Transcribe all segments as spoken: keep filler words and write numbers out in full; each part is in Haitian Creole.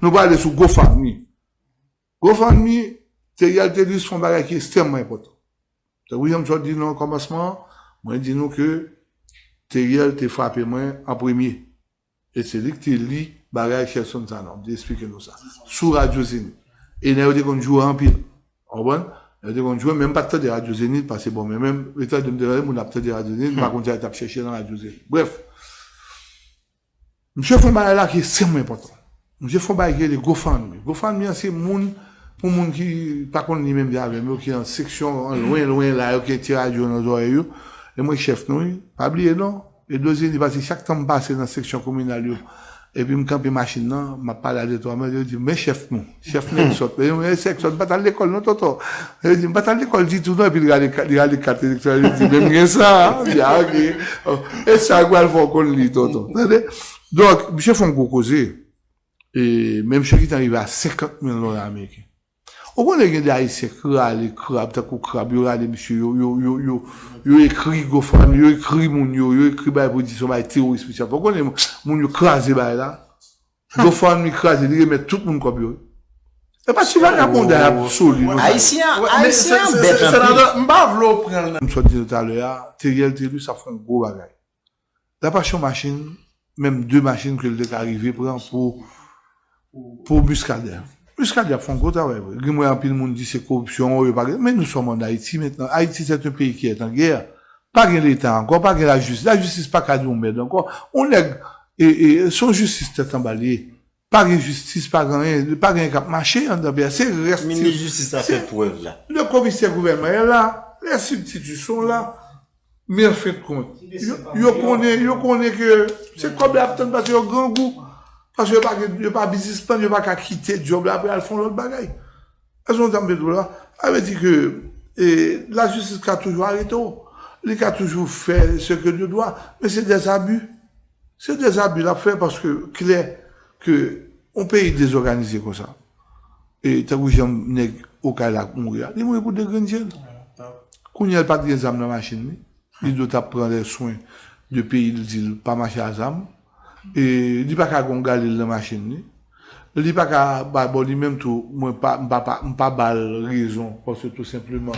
Nou prale sou GoFundMe. GoFundMe, Theriel Thelus fè yon bagay ki ekstrèmman enpòtan. Tankou jan m sot di nan kòmansman an, mwen di nou ke Theriel te frape mwen an premye. E se li ki te li bagay Shelson Sanon, m te esplike nou sa. Sou Radyo Zenith. E nèg yo te konn joure anpil. Ou konprann? Nèg yo te konn joure, men m pa t tande Radyo Zenith, paske bon, men menm, etan de m te tande moun ap tande Radyo Zenith, m pa konn sa yo t ap chèche nan Radyo Zenith. Brèf, misye fè yon bagay la ki ekstrèmman enpòtan. Misye fè yon bagay ki rele GoFundMe. GoFundMe an se moun, pou moun ki pa konn li menm jan avè m yo, ki nan seksyon an lwen, lwen la, yo ki ti radyo nan zòrèy yo. E mwen chèf nou, wi. Pa bliye non. E dozeni pase chak tan m pase nan seksyon kominal yo. Epi m kanpe machin nan, m ap pale a de twa moun, yo di, "Men chèf nou, chèf nèg sòt." E mwen, chèf sòt, m pa t al lekòl non, tonton. Yo di, "M pa t al lekòl ditou non." Epi li rale kat, li rale kat elektoral, li di, "Men m gen sa." M di, "A, ok." E sa k pral fè w konn li, tonton. Tande? Donk, misye fè yon gwo koze. E menm chak ki te rive a senkant mil dola ameriken. Ou konnen gen de Ayisyen k rale krab, tankou krab, yo rale misye, yo, yo, yo, yo, yo ekri GoFundMe, yo ekri moun yo, yo ekri bay pou di se yon bay teworis misye ap fè. Ou konnen moun yo kraze bay la. GoFundMe kraze, li remèt tout moun kòb yo. E pa ti vagabonday absoli, non, sa. Ayisyen, Ayisyen an bèt anpil. M pa vle w pran l nan. M sot di nou talè a, Theriel Thelus ap fè yon gwo bagay. L ap achte yon machin, menm de machin ke l te ka rive pran pou, pou Muscadin. Muscadin ap fè yon gwo travay vre. Gen mwen anpil moun di se koripsyon, yo pa gen, men nou sòm ann Ayiti mentnan. Ayiti, c'est un pays qui est en guerre. Pa gen leta ankò, pa gen lajistis. Lajistis pa ka di yon mèd ankò. Yon nèg, e, e, se yon jistis tèt anba l ye. Pa gen jistis, pa gen anyen, pa gen anyen k ap mache anndan peyi a. Se rès ti. Minis jistis la fè prèv la. Le komisè gouvènman est là, les substituts sont là. Men an fen de kont, yo, yo konnen, yo konnen ke se kòb la ap tann paske yo grangou. Paske yo pa gen, yo pa biznismann, yo pa ka kite djòb la apre al fè yon lòt bagay. Èske w konprann sa m vle di w la? Sa vle di ke, e, lajistis ka toujou arete w. Li ka toujou fè ce que de droit. Men se des abus. Se des abus l ap fè paske klè ke yon peyi dezòganize konsa. E tankou jan nèg Okay la mouri a, li mouri pou de grenn je l. Kounye a l pa t gen zam nan machin li. Li dwe t ap pran lè swen de peyi l di l pa mache a zam. E li pa ka gen yon galil nan machin li. Li pa ka bay, bon, li menm tou, mwen pa, m pa, pa, m pa ba l rezon, paske tou senpleman,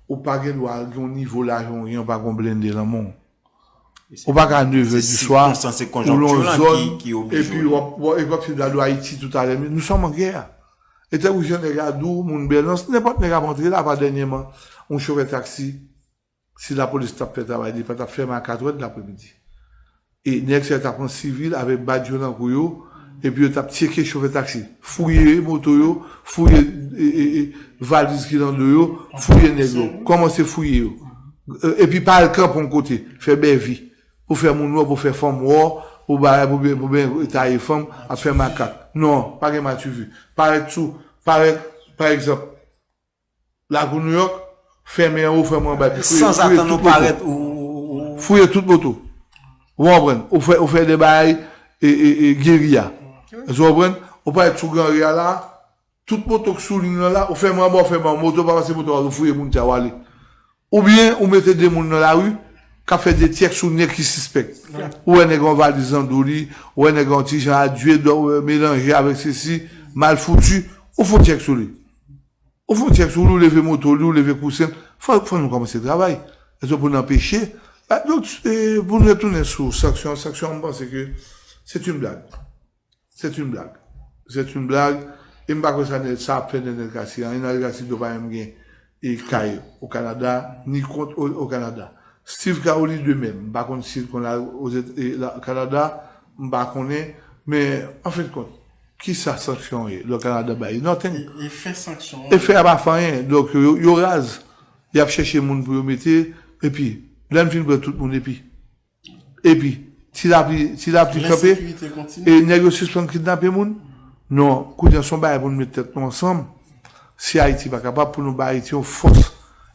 ou pa gen dwa gen yon nivo lajan w gen, ou pa gen yon blende nan men w. Ou pa ka neve di swa, ou lan zòn, epi w ap, w ap, w ap fin gade Ayiti toutalè, men nou sòm an gè. E tankou jan nèg la di w, moun Bèlans, nenpòt nèg ap antre la, pa dènyèman, yon chofè taksi, si lapolis t ap fè travay li, pa t ap fèmen a katrè de lapremidi. E nèg sa yo t ap pran sivil avèk badj yo nan kou yo, epi yo t ap tcheke chofè taksi, fouye moto yo, fouye, e, e, e, valiz ki nan do yo, fouye nèg yo, kòmanse fouye yo. E, epi pa al kanpe yon kote, fè bèvi. Pou fè moun wè w, pou fè fanm wè w, pou bagay, pou byen, pou byen taye fanm, ap fè makak. Non, pa gen mativi. Parèt sou, parèt, pa egzanp, lakou Nouyòk, fèmen anwo, fèmen anba, epi fouye, fouye tout moto. Fouye tout moto. Ou konprann? Ou fè, ou fè de bagay, e, e, e, geriya. Èske w konprann? Ou parèt sou gran ri a la, tout moto k sou liy lan la, ou fèmen anba, ou fèmen anwo, moto pa pase, moto pa, ou fouye moun sa, ou ale. Oubyen, ou mete de moun nan lari, k ap fè de tyèk sou nèg ki sispèk. Ou wè nèg an valiz nan do li, ou wè nèg an ti jan adye, melanje avèk sesi, mal fouti, ou fè yon tyèk sou li. Ou fè yon tyèk sou li, ou leve moto li, ou leve kousen l. Fò, fò nou kòmanse travay. Èske pou n anpeche? Donk, e, pou n retounen sou sanksyon, sanksyon, m panse ke c'est une blague. C'est une blague. C'est une blague. E m pa kwè sa, sa ap fè Nenel Cassy anyen. Nenel Cassy dwe pa menm gen e kay o Kanada, ni kont o, o Kanada. Steve Caoli de menm. M pa konn si l konn al o Kanada, m pa konnen. Men, an fen de kont, kisa sanksyon ye? Lè Kanada bay nothing. Efè sanksyon an. Efè a pa fè anyen. Donk, yo, yo raz. Y ap chèche moun pou yo mete. Epi, lè n fin pran tout moun, epi. Epi, ti lapli, ti lapli kanpe, e nèg yo sispann kidnape moun? Non, kounye a se yon bagay pou nou met tèt nou ansanm. Si Ayiti pa kapab, pou nou bay Ayiti yon fòs,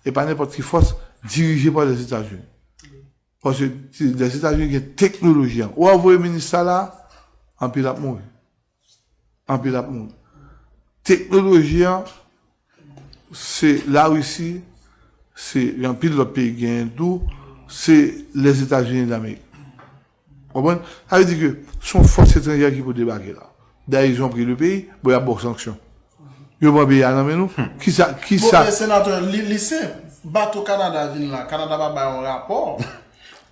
e pa nenpòt ki fòs, dirije pa Lèzetazini. Paske ti, Lèzetazini gen teknoloji an. Ou a voye minis sa la, anpil ap mouri. Anpil ap mouri. Teknoloji an, se Larisi, se anpil lòt peyi genyen tou, se Lèzetazini Damerik. Konprann? Sa vle di ke se yon fòs etranjè ki pou debake la. D'ailleurs, ils ont pris le pays, bon, y ap ba w sanksyon. Yo pran peyi a nan men nou. Kisa, Bon, kisa, e senatè, li, li senp. Bato Kanada vin la, Kanada pa bay yon rapò.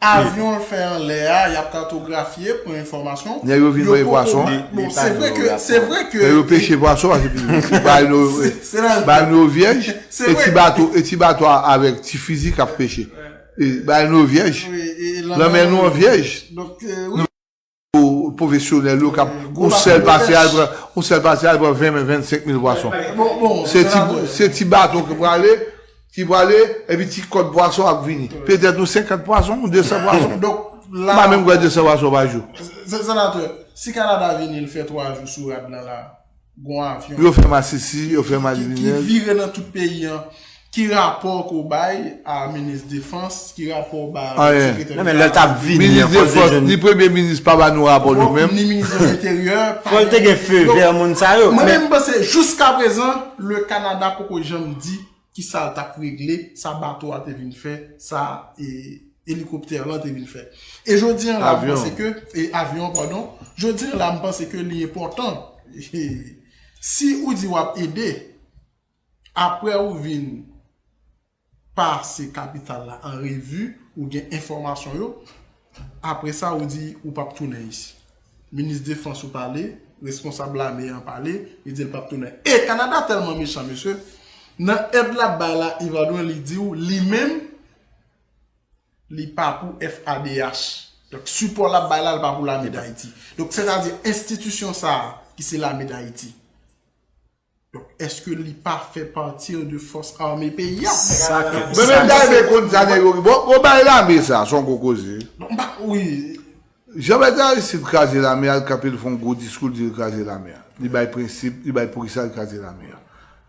Avyon l fè anlè a, y ap katografye, pran enfòmasyon. Nèg yo vin voye pwason. Bon, se vre ke, se vre ke. Nèg yo peche pwason, paske bay nou, Se la- bay nou vyèj, Se e vre. Ti bato, e ti bato a- avèk ti fizi k ap peche. E bay nou vyèj. Wi, e Lanmè nou an vyèj. Donk, euh, wi. Pwofesyonèl yo k ap Gwo yon sèl bato pase al pèch. Pran, yon sèl pase al pran ven, ven senk mil pwason. Bon, bon, Se ti, senatè. Se ti bato ki prale, ki prale, epi ti kòd pwason ap vini. Petèt nou senkant pwason, ou de san pwason. Donk, la. Pa menm kwè de san pwason pa jou. Se- Senatè, si Kanada vini, l fè twa jou sou rad lan la, gon avyon. Yo fè masisi, yo fè Ki, ki madrinèz. Vire nan tout peyi an. Ki rapò ke w bay a minis defans, ki rapò w bay Anyen. sekretè Non, men lè l t ap vini, Minis an fòs de defans, jèn. Ni premye minis pa ba nou rapò nou menm. Ni minis de lenteryè. Fò l te gen fe vè moun sa yo. Mwen Men menm panse, jiska prezan, le Kanada poko janm di ki sa l t ap regle, sa bato a te vin fè, sa e, elikoptè lan te vin fè. E jodi an la, m Avyon. Panse ke, e avyon, padon, jodi an la, m panse ke li enpòtan. Si ou di w ap ede, apre ou vin pase kapital la an revi, ou gen enfòmasyon yo, apre sa, ou di ou p ap tounen isi. Minis defans ou pale, responsab lame an pale, li di l p ap tounen. E Kanada tèlman mechan, mesye, nan èd l ap bay la, Yvadwen, li di w, li menm, li pa pou F A D H. Donk, sipò l ap bay la, li pa pou lame Dayiti. Donk, sètadi, enstitisyon sa a, ki se lame Dayiti, donk, èske li pa fè pati de fòs ame peyi a? Men menm dayè men konn sa nèg yo. Bon, bon bay lame sa, se yon gwo koze. Donk, m pa, wi. Jean Bertrand Aristide kraze lame a, l kanpe l fè yon gwo diskou, l di l kraze lame a. Li bay prensip, li bay poukisa l kraze lame a.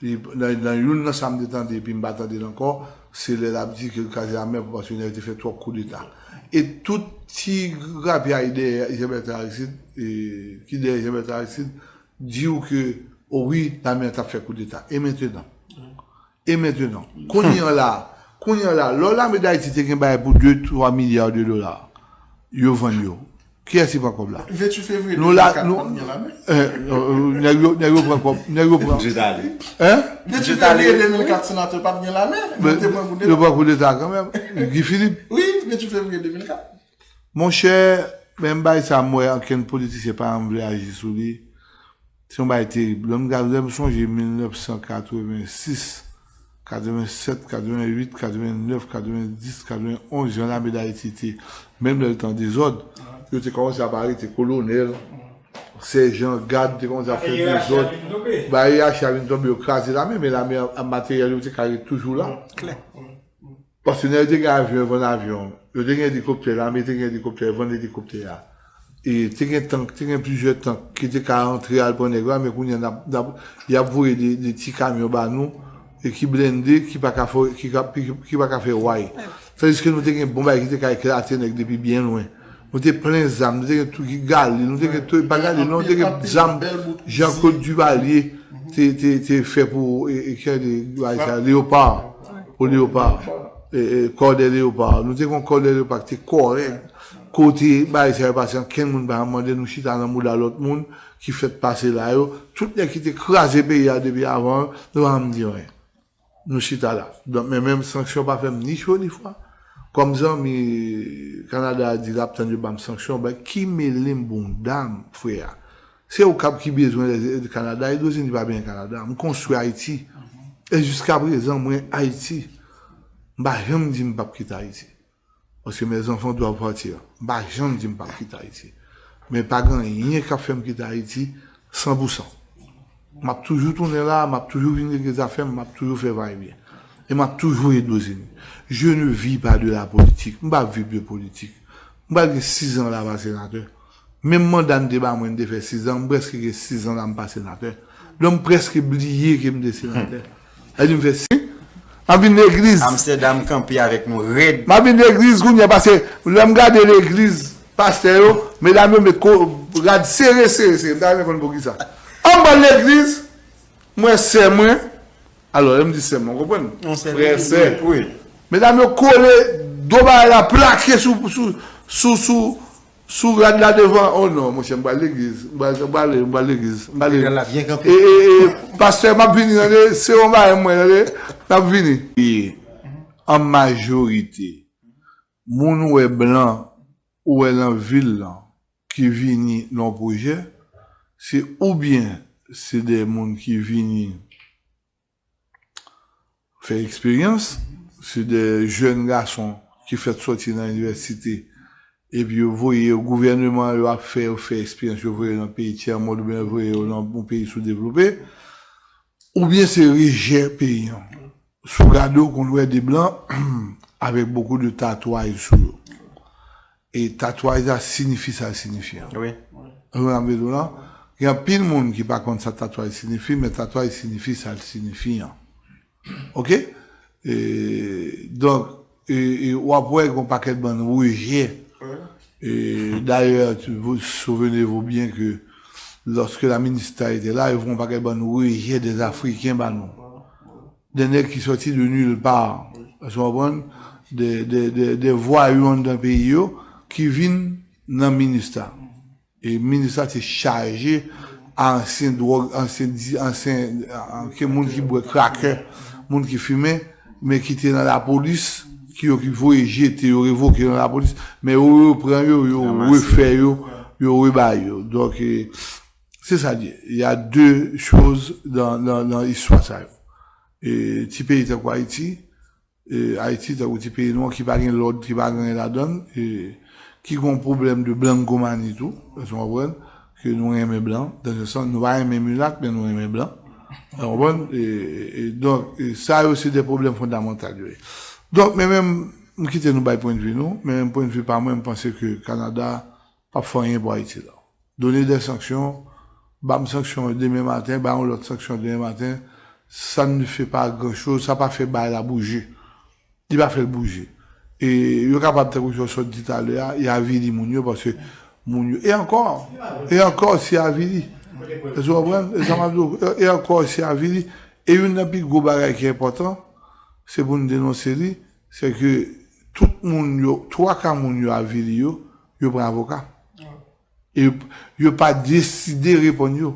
Li, nan, nan youn nan sa m te tande, epi m pa tande l ankò, se lè l ap di ke l kraze lame a pou paske nèg yo te fè twòp koudeta. E tout ti rapyay dèyè Jean Bertrand Aristide, e, ki dèyè Jean Bertrand Aristide, di w ke, o wi, lame a t ap fè koudeta. E mentenan? E mentenan? Kounye an la, kounye an la, lò lame Dayiti te gen bagay pou de, twa milya de dola, yo vann yo. Kiyès ki pran kòb la? Venntuit fevriye Nou la, de mil kat nou, pa t gen lame. eh, eh, nèg yo, nèg yo pran kòb, nèg yo pran. Dye tale. Hein? Venntuit fevriye de mil kat, senatè pa t gen lame. Nou te pran koudeta. Yo pran koudeta kanmenm. Guy Philippe. Wi, venntuit fevriye de mil kat. Monchè, menm bagay sa, m wè ankenn politisyen pa janm vle aji sou li. Se yon bagay terib. Lè m gade, lè m sonje mil nèf san katrevensis, katrevennsèt, katrevennuit, katrevennnèf, katrevenndis, katrevenonz, jan lame Dayiti te, menm lè l te an dezòd, yo te kòmanse ap arete kolonèl, sèjan, gad te kòmanse ap fè dezòd. Ba, yerarchi a vin tonbe, yo kraze lame, men lame a, materyèl yo te ka ret toujou la. Paske nèg yo te gen avyon, yo vann avyon. Yo te gen elikoptè, lame te gen elikoptè, yo vann elikoptè a. E te gen tank, te gen plizyè tank ki te ka antre al pran nèg yo a, men kounye a n ap, n ap, y ap voye de, de ti kamyon ba nou, e ki blende, ki pa ka fè, ki ka, ki, ki pa ka fè way. Tandiske nou te gen bon bagay ki te ka eklate nèg depi byen lwen. Nou te plen zam, nou te gen tou ki galil, nou te gen tou, pa galil, non, nou te gen zam Jean-Claude Duvalier te, te, te fè pou, e, e, kè de, bagay sa, Leopard, pou Leopard, e, e, kòdè Leopard. Nou te gen kòdè Leopard ki te kòrèk. Kote bagay sa yo pase, ankenn moun pa mande, nou chita nan mouda lòt moun ki fèt pase la yo. Tout nèg ki te kraze peyi a depi avan, nou pa janm di anyen. Nou chita la. Donk, men menm sanksyon pa fè m ni cho ni fwa. Kòm zanmi Kanada a di l ap tann yo ban m sanksyon, ben, ki mele m bonda m, frè a? Se okap ki bezwen lè Kanada, Etazini pa bezwen Kanada. M konstwi Ayiti. E jiska prezan, mwen Ayiti. M pa janm di m p ap kite Ayiti. Parce que mes enfants doivent partir. M pa janm di m p ap kite Ayiti. Men pa gen anyen k ap fè m kite Ayiti san pou san. M ap toujou tounen la, m ap toujou vin regle zafè m, m ap toujou fè vaybyen. E m ap toujou ede Etazini. Je ne vis pas de la politique. M pa viv de politik. M pral gen sizan la pa senatè. Menm manda n te ba mwen, n te fè sizan, m prèske gen sizan la m pa senatè. Donk m prèske bliye ke m te senatè. Sa di m fè si. M ap vin legliz. Amsterdam kanpe avèk nou rèd. M ap vin legliz kounye a, paske lè m gade legliz, pastè yo, medam yo met ko, rad sere, sere, sere. M ta renmen konn poukisa. An m pral legliz, m wè sè mwen. Alò, lè m di sè mwen, w konprann? Frè, sè. Medam yo kole, do bagay la plake sou, sou, sou, sou, Sou rad la devan, oh non, monchè, m pral legliz, m pral, m pral, m pral legliz, m pral legliz. E, e, e, pastè, m ap vini, tande, se yon bagay mwen, tande, m ap vini. E, an majorite, moun ou wè blan, ou wè nan vil lan, ki vini nan yon pwojè, se oubyen se de moun ki vini fè eksperyans, se de jèn gason ki fèt sòti nan inivèsite, epi yo voye yo, gouvèneman yo ap fè yo fè eksperyans, yo voye yo nan peyi tyèmond oubyen yo voye yo nan yon peyi soudevlope, oubyen se rejè peyi an. Si w gade, w konn wè de blan avèk bokou de tatwaj sou yo. E tatwaj la siyifi sa l siyifi an. Wi. Ou konprann sa m vle di w lan? Gen anpil moun ki pa konn sa tatwaj siyifi, men tatwaj siyifi sa l siyifi an. Oke? E, donk, e, e, w ap wè gen yon pakèt bann rejè. E, dayè, tu- vous souvenez-vous bien que lorsque la MINUSTAH était là, yo fè yon pakèt bann rejè des Africains ba nou. Des nèg ki sòti de nulle part. Èske w konprann? De, de, de, de vwayou anndan peyi yo ki vin nan MINUSTAH. E MINUSTAH te chaje a ansyen dwòg, ansyen, di- ansyen, a- a- ke moun ki bwè krakè, moun ki fimen, men ki te nan lapolis, ki yo ki voye jete, yo revoke yo nan lapolis, men yo repran yo, yo refè yo, yo rebay yo. Donk, e, se sa l ye. Il y a deux choses dans, dans, dans istwa sa yo. E, ti peyi tankou Ayiti, e, Ayiti, tankou ti peyi nou an ki pa gen lòd, ki pa gen anyen ladan l, e, ki gen yon pwoblèm de blankomani tou, èske w konprann? Ke nou renmen blan, dans le sens, nou pa renmen milat, men nou renmen blan. Ou konprann? E, e, e donk, e, sa yo se de pwoblèm fondamantal yo ye. Donk, men menm, m kite nou bay pwennvi nou, men menm pwennvi pa mwen, m panse ke Kanada p ap fè anyen pou Ayiti la. Donner des sanctions, ba m sanksyon demen maten, ba yon lòt sanksyon demen maten, ça ne fait pas grand chose, sa pa fè bagay la bouje. Li pa fè l bouje. E yo kapab, tankou jan w sot di talè a, y avili moun yo, paske moun yo, e ankò, e ankò, si y avili. Èske w konprann? E sa m ap di w, e, e ankò, si y avili. E youn nan pi gwo bagay ki enpòtan, se pou n denonse li, se ke tout moun yo, twa ka moun yo avili yo, yo pran avoka. E yo, yo pa deside reponn yo.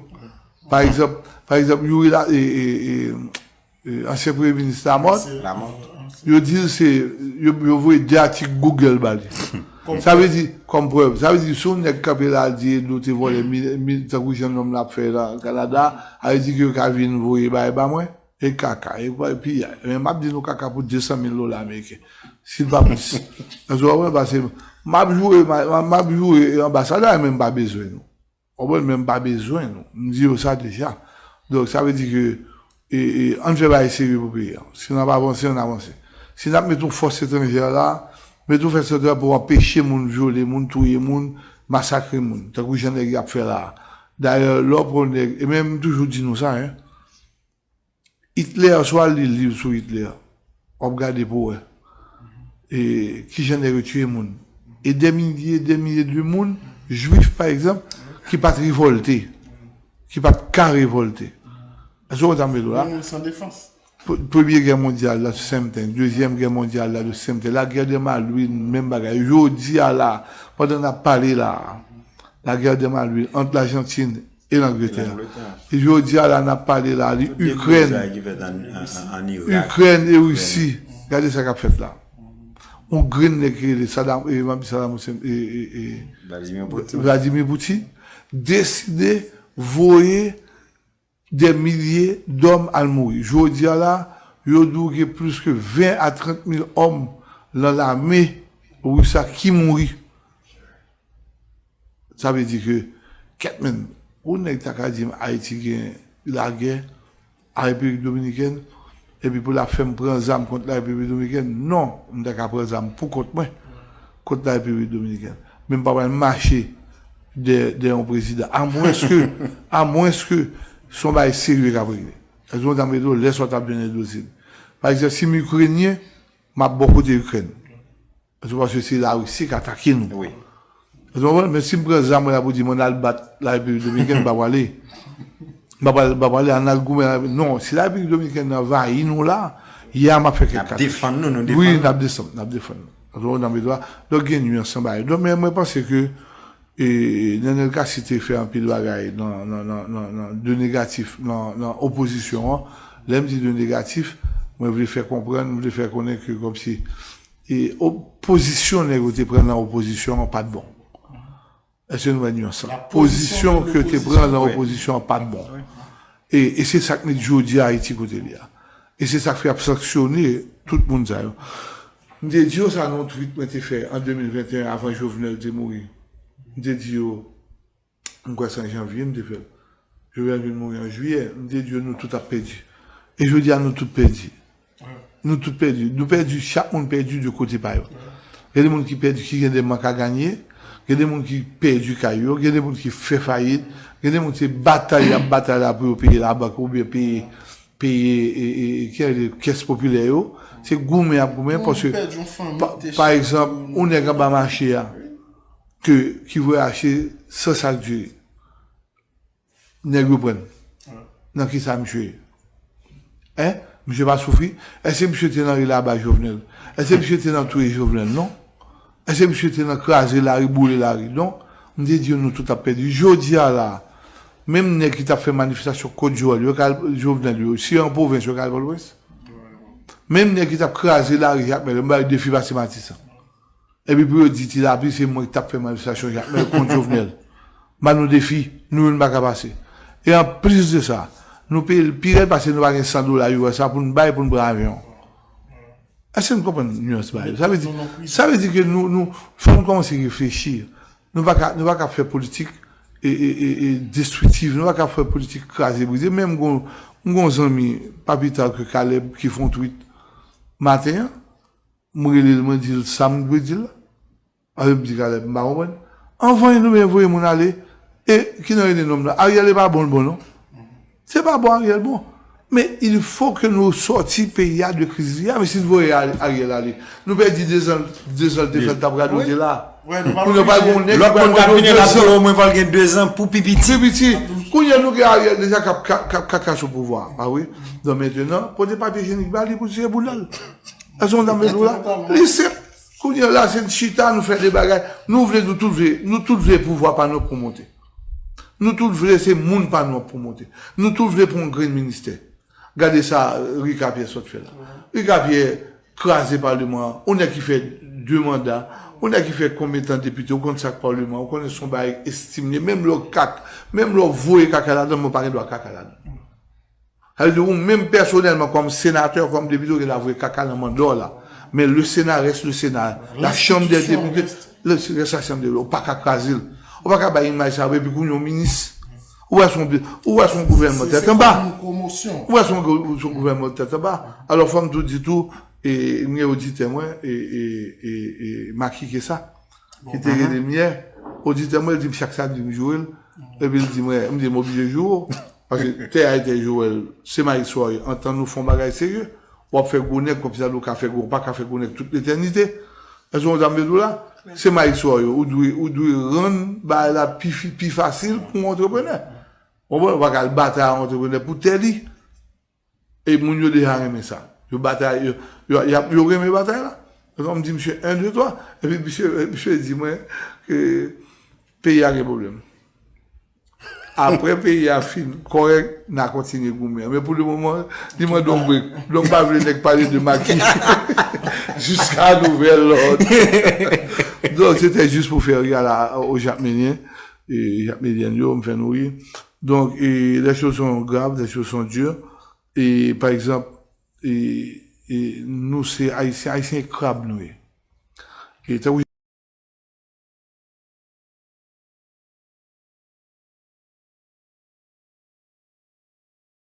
Pa egzanp, pa egzanp, Youri la, e, e, e, e, ansyen premye minis Lamòt, yo di l se, yo, yo voye de atik Google ba li. Sa vle di, kòm prèv, sa vle di, si yon nèg kanpe la, al di Edlo te vòlè, mi, mi, tankou jan nonm la ap fè la, Kanada, a vle di ke yo ka vin voye bagay ba mwen. E kaka, e piyay. Men m ap di nou kaka pou de san mil dola ameriken. Si l pa plis. Èske w konprann? Paske m ap joure, m a- m ap joure anbasadè a, men m pa bezwen nou. W konprann? Men m pa bezwen nou. M di yo sa deja. Donk, sa vle di ke, e, e, ann fè bagay serye pou peyi a. Si n ap avanse, ann avanse. Si n ap met yon fòs etranjè la, met yon fòs etranjè pou anpeche moun vyole moun, touye moun, masakre moun, tankou jan nèg y ap fè la a. Dayè, lè w pran yon nèg, e men m toujou di nou sa, en, Hitler, si w al li liv sou Hitler, w ap gade pou w wè. E, kijan nèg yo tiye moun. E dè milye, dè milye de moun, jwif, pa egzanp, ki pa t revòlte, ki pa t ka revòlte. Èske w konprann sa m vle di w la? Moun san defans. Pre- Premye gè mondyal la, same thing. Dezyèm gè mondyal la, same thing. Lagè de Malwin, menm bagay. Jodi a la, pandan n ap pale la, lagè de Malwin ant Lajantin e Langletè. E jodi a la, n ap pale la, li Ikrèn, Ikrèn e Risi. Gade sa k ap fèt la. Yon grenn nèg ki rele Saddam, e, m ap di Saddam Hussein, e, e, e, Vladimir Putin deside voye dè milye dòm al mouri. Jodi a la, yo di w gen plis ke ven a trant mil òm nan lame ris la ki mouri. Sa vle di ke, kèt menm, pou nèg ta ka di m Ayiti gen lagè a Repiblik Dominikèn, epi pou l ap fè m pran zam kont la Repiblik Dominikèn, non, m ta ka pran zam pou kont mwen, kont la Repiblik Dominikèn. Men m pa pral mache dè, dè yon prezidan. Amwenske, amwenske se yon bagay serye k ap regle. Èske w konprann sa m vle di w? Lè sa w t ap jwenn Edozin. Pa egzanp, si m Ikrenyen, m ap bò kote Ikrèn. Paske, paske se Larisi k atake nou. Wi. Èske w konprann? Men si m pran zam mwen la pou di m ann al bat Larepiblik Dominikèn, m pa prale. M pa prale, m pa prale ann al goumen. Non, si Larepiblik Dominikèn anvayi nou la, yè a m ap fè kèk kat. N ap defann nou, nou defann. Wi, n ap desann, n ap defann nou. Èske w konprann sa m vle di w la? Donk, gen nyanse anba yo. Donk, men mwen panse ke E Nenel Cassy te fè anpil bagay nan, nan, nan, nan, nan, de negatif nan, nan opozisyon an. Lè m di de negatif, mwen vle fè konprann, mwen vle fè konnen ke kòmsi e opozisyon nèg yo te pran nan opozisyon an pa t bon. Èske nou wè nyans lan? Pozisyon ke yo te pran nan opozisyon an pa t bon. E, e se sa k met jodi a Ayiti kote l ye a. E se sa k fè y ap sanksyone tout moun sa yo. M te di yo sa nan yon tweet mwen te fè an de mil venteyen avan Jovenel te mouri. M te di yo, m kwè se an janvye m te fè l. Jovenel vin mouri an jiyè, m te di yo nou tout ap pèdi. E jodi a nou tout pèdi. Nou tout pèdi. Nou pèdi, chak moun pèdi de kote pa yo. Gen de moun ki pèdi, ki gen de mank a ganye, gen de moun ki pèdi kay yo, gen de moun ki fè fayit, gen de moun se batay y ap batay la pou yo peye labank oubyen peye, peye e, e, e, kè- kès popilè yo. Se goumen y ap goumen, paske, pa, pa egzanp, yon nèg anba mache a, ke, ki voye achte san sak diri. Nèg yo pran l. Nan ki sa misye ye? Hein? Misye pa soufri? Èske misye te nan ri la bay Jovenel? Èske misye te nan touye Jovenel? Non. Èske misye te nan kraze lari, boule lari? Non. M te di yo nou tout ap pèdi. Jodi a la, menm nèg ki t ap fè manifestasyon kont Joel yo, yo ka al Jovenel yo, si yo an pwovens, yo ka al Pòtoprens. Menm nèg ki t ap kraze lari Jakmèl, m ba yo defi pase Matisan. Epi pou yo di Ti Lapli se mwen ki t ap fè manifestasyon Jakmèl kont Jovenel. M ba nou defi, nou menm n pa ka pase. E anplis de sa, nou peye l pi rèd paske nou pa gen san dola U S A pou n bay pou n pran avyon. Èske n konprann nyans bagay yo? Sa vle di, sa vle di ke nou, nou, fò n kòmanse reflechi. Nou pa ka, nou pa ka fè politik e, e, e, e destriktif. Nou pa ka fè politik kraze brize. Menm gon, m gon zanmi, pa pita ke Caleb, ki fè yon tweet maten an, m rele l, mwen di l sa m dwe di l la. Alò, m di Caleb, m pa konprann. Anvan nou men voye moun ale, e ki nan rele nonm nan? Ariel e pa bon l bon non. Se pa bon Ariel bon. Men il faut que nou sòti peyi a de kriz li a, men si n voye Ari- Ariel ale, nou pèdi dezan, dezan l te fè l t ap radote la. Kounye a pa gon nèg ki pral mande yo dezan. Lòt moun k ap vini la pou omwen fò l gen dezan pou pi piti. Pi piti. Kounye a nou gen Ariel deja k ap ka- k ap kaka sou pouvwa a, pa vre? Donk mentenan, pote papye jenik ba li pou l siye bouda l. Èske w konprann sa m vle di w la? Li senp. Kounye a la, se n chita, nou fè de bagay. Nou vle, nou tout vle, nou tout vle pouvwa pa nou pou monte. Nou tout vle se moun pa nou pou monte. Nou tout vle pran yon grenn ministè. Gade sa Rika Pyè sot fè la. Rika Pyè kraze palman an. Yon nèg ki fè de manda, yon nèg ki fè konbyen tan depite, ou konn sa k palman an, ou konnen se yon bagay estimye. Menm lè w kak, menm lè w voye kaka ladan, men w pa gen dwa kaka ladan. Sa vle di ou menm pèsonèlman kòm senatè, kòm depite, ou gen dwa voye kaka nan manda w la. Men le Sénat reste le Sénat. La Chambre des députés reste la Chambre des députés. Ou pa ka kraze l. Ou pa ka bay imaj sa epi kounye a w minis. Ou wè se yon, ou wè se yon gouvènman tèt anba. Ou wè se yon gou- se yon gouvènman tèt anba. Alò fò m tou di tou, e, m gen oditè mwen, e, e, e, e, Maki Kesa, ki te rele m yè. Oditè mwen, li di m chak samdi m joure l. Epi l di mwen, m di m oblije joure w. Paske tè a e tè Joel, se Maestro a ye. Antan nou fè yon bagay serye. W ap fè gwo nèg kòmsi w ka fè gwo, w pa ka fè gwo nèg tout letènite. Èske w konprann sa m vle di w la? Se Maestro a ye. Ou dwe, ou dwe rann bagay la pi, fi- pi fasil pou yon antreprenè. Ou konprann? Ou pa ka al batay ak yon antreprenè pou tè li. E moun yo deja renmen sa. Yo batay, yo, yo, y ap- yo renmen batay la. Donk, m di misye, en, de, twa. Epi misye, misye di mwen ke peyi a gen pwoblèm. Apre peyi a fin kòrèk, n a kontinye goumen. Men pou le moman, li mande yon break. Donk, m pa vle nèg pale de Maki. Jiska nouvèl lòd. Donk, se te jis pou fè ri a la, o Jakmelyen. E Jakmelyèn yo, m fè nou ri. Donk, e, les choses sont graves, les choses sont dures. E, pa egzanp, e, e, nou se Ayisyen, Ayisyen e krab nou ye. E tankou